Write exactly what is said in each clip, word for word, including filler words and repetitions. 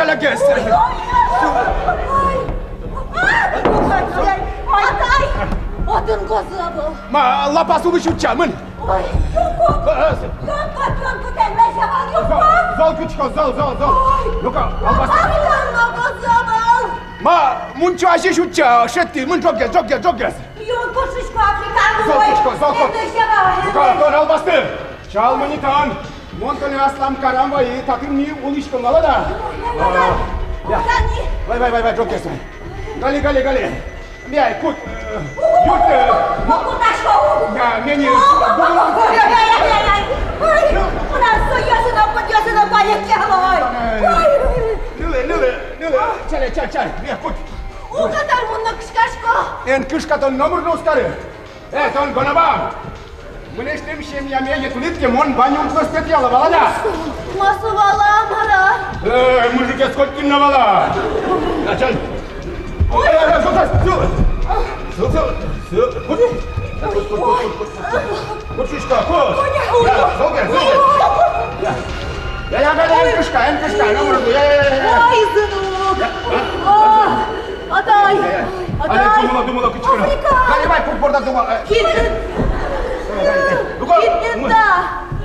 Ой, ой, ой. Ой, ой, ой. Атай! Отын козы ӧвӧл. Ма, лапас улысь утча, мын. Ой, юркут. Э, э, юркут, юркут, юркут, юркут. Зол, зол кутӥсько, зол, зол, зол. Ой. Ну-ка, албас. Отын но козы ӧвӧл. Ма, мунчо азьысь утча, шедьтӥ, мын, ӝоггес, ӝоггес, ӝоггес. Юн кутӥсько, Африкаын. Зол кутӥсько, зол кутӥсько. Ну-ка, тон албасты. Чалмы ни тон. Мон тонэ аслам карам вайи, татын ми улӥськом, валад-а? Валад-а? А, я. Вай, вай, вай, вай, ӝоггес. Гали, гали, гали. Мияй, кут, э, юрт, э, мо-, я, мени. Нылы, нылы, нылы. Чале, чале, чале. Мияй, кут. Уката мон но кышкасько. Эн кышка, тон номыр но уз кары. Э, тон, Гонобам! Мынэсьтым семьяме йӧтылӥд ке, мон вань юртлы ӧз тӥяло, валад-а? Ма со вала, мар-а? Э, мужикез коть кин но вала. Началь. Ой. Э, э, сыл, сыл, сыл. Сыл, сыл, сыл. Кут. Кут, кут, кут, кут, кут. Кут, шуисько, кут. Ой, ой. Я, сыл, сыл, сыл. Ой. Я, я, я, я, эн кышка, эн кышка, номыр, я, я, я, я. Ой, сынок. Я, а? Ой. Атай! Атай! Атай, думала, думала, кыӵе ке но. Африка! Али вай, пук борда думала. Э, кинлэн? Э, э, э. Кинлэн та?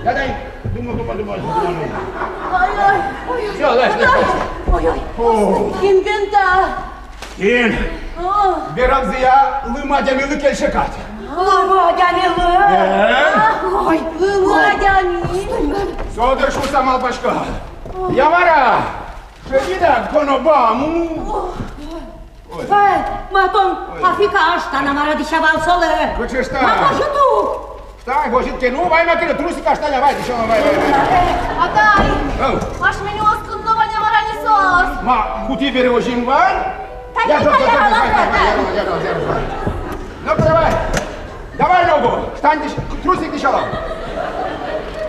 Я, дай, думала, думала, думала. Ой, ой, ой. Всё, лэзь, лэзь, лэзь. Ой, ой. О. Кинлэн та? Кин? О. Берамзыя лым адямилы кельше кадь. Лым адямилы? Э? Ой, лым адями. Со дыр шуса малпасько. Я, мар-а? Шедьтӥд-а, Гонобам? Ой. Ой, ма тон Африка аштан-а, мар-а, дӥся вал солы? Кыӵе аштан? Ма, возьыт ук. Аштан возьыт ке, ну, вай маке но, трусик аштан, вай, дӥся вал, вай, вай, вай. Атай! Ау. Асьмеос кынло вань-а, мар-а, ни соос? Ма, кутӥ бере, озьы ик вань. Тани, я, тани, я, я, я, я, я, я, я, я. Ну-ка, давай. Давай ногу, штан дӥсь-, трусик дӥсялом.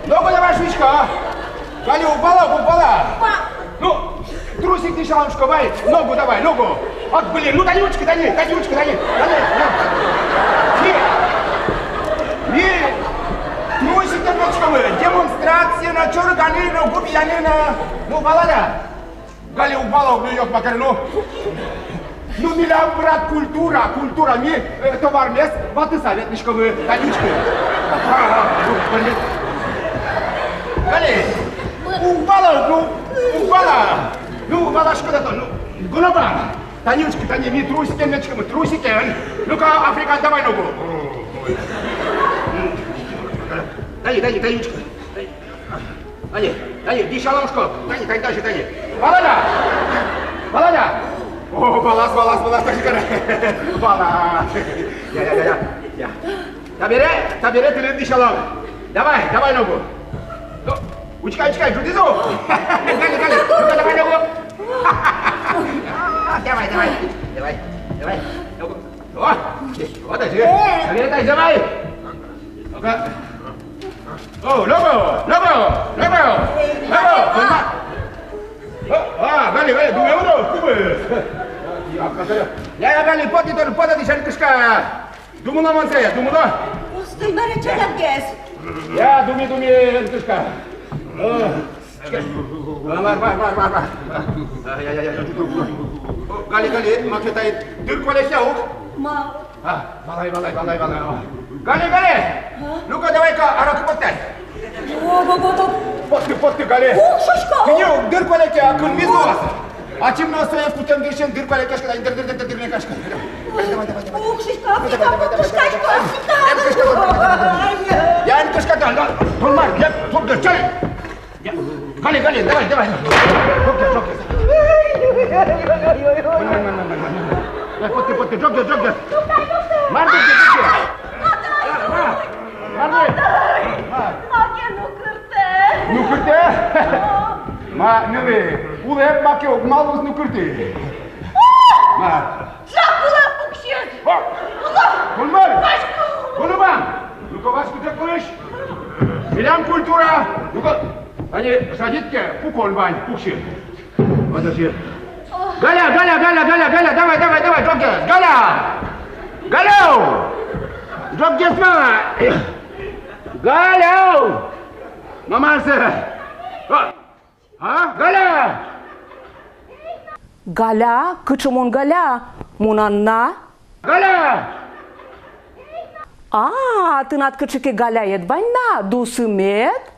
Ногу давай, шуисько, а? Гали, уг вала, уг вала. Ма? Ну, трусик дӥсялом, шуисько, вай, ногу давай, ногу. Ак, блин, ну, тани учкы, тани, тани учкы, тани. Тани, на. Ми, ми трусикен ветлӥськомы, демонстрация но, чорыганы но, губияны но. Ну, валад-а? Гали, уг вала, уг, ну, ёлки-макары, ну. Ну, милям, брат, культура, культура, ми, э, товармес ватыса ветлӥськомы, тани учкы. Гали, уг вала, ну, уг вала. Ну, валаськод-а тон, ну, Гонобам. Тани учкы, тани, ми трусикен ветлӥськомы, трусикен. Ну-ка, Африка, давай ногу. Тани, тани, тани учкы. Тани, тани, дӥсялом, шуисько. Тани, тани, тани, тани. Валад-а? Валад-а? О, валаз, валаз, валаз, тани кара. Валаз. Я, я, я, я, я. Табере, табере тыныд дӥсялом. Давай, давай ногу. Ну, учкы, учкы, ӝутӥз ук. Гали, Гали, ну-ка, давай ногу. Давай, давай, давай, давай. Ногу. О, вот, вот, вот, давай. Ну-ка. О, ногу, ногу, ногу, ногу, ногу. О, а, Гали, Гали, думе уд-а, кубы. Я, я, Гали, потӥ тон, потӥ, дӥсян кышка. Думыло мон сое, думыло. Устой, мар-а, чалякгес. Я, думи, думи, эн кышка. О. Вар, вар, вар, вар, вар. Ай, ай, ай, ай. О, Гали, Гали, маке тае дыр куалекъя ук. Ма? А, валай, валай, валай, валай. Гали, Гали! А? Ну-ка, давай-ка, аракы потты. О, о, о, о. Потты, потты, Гали. Ух, шуисько. Тӥни ук дыр куалекъя, кынмиз луоз. Ачим но сое путэм дырысен дыр куалекъяськод, ай, дыр, дыр, дыр, дыр, дыр куалекъяськод. Давай, давай, давай, давай. Ух, шуисько, давай, давай, давай, давай, давай. Кышкасько, кышкасько. Эн кышкаты, эн кышкаты. Я, эн кышкаты, эн, тон мар, я, тон дыр, чаль. Я. Гали, Гали, давай, давай. Ӝоггес, ӝоггес. Мын, мын, мын, мын, мын. Я, потты, потты, ӝоггес, ӝоггес. Мар, ӝоггес, ӝоггес. Мар, мар, мар. Маке нукыртэ. Нукыртэ? О. Ма, нылы, улэп маке уг малпаз нукырты. О! Ма. Ӝак улэп пуксиз. О! Улэп! Кунмар! Ваську! Кунмар! Ну-ка, ваську, ӝӧк вылысь! Милям культура! Ну-ка, тани шедьтӥд ке, пукон вань, пуксьы. Подожди. Галя, Галя, Галя, Галя, Галя, давай, давай, давай, ӝоггес! Галя! Галя! Ӝоггес ма! Галя! Мамасе! О! А, Галя! Галя? Кыӵе мон Галя? Мон Анна. Галя! А, тынад кыӵе ке Галяед вань на, дусымед?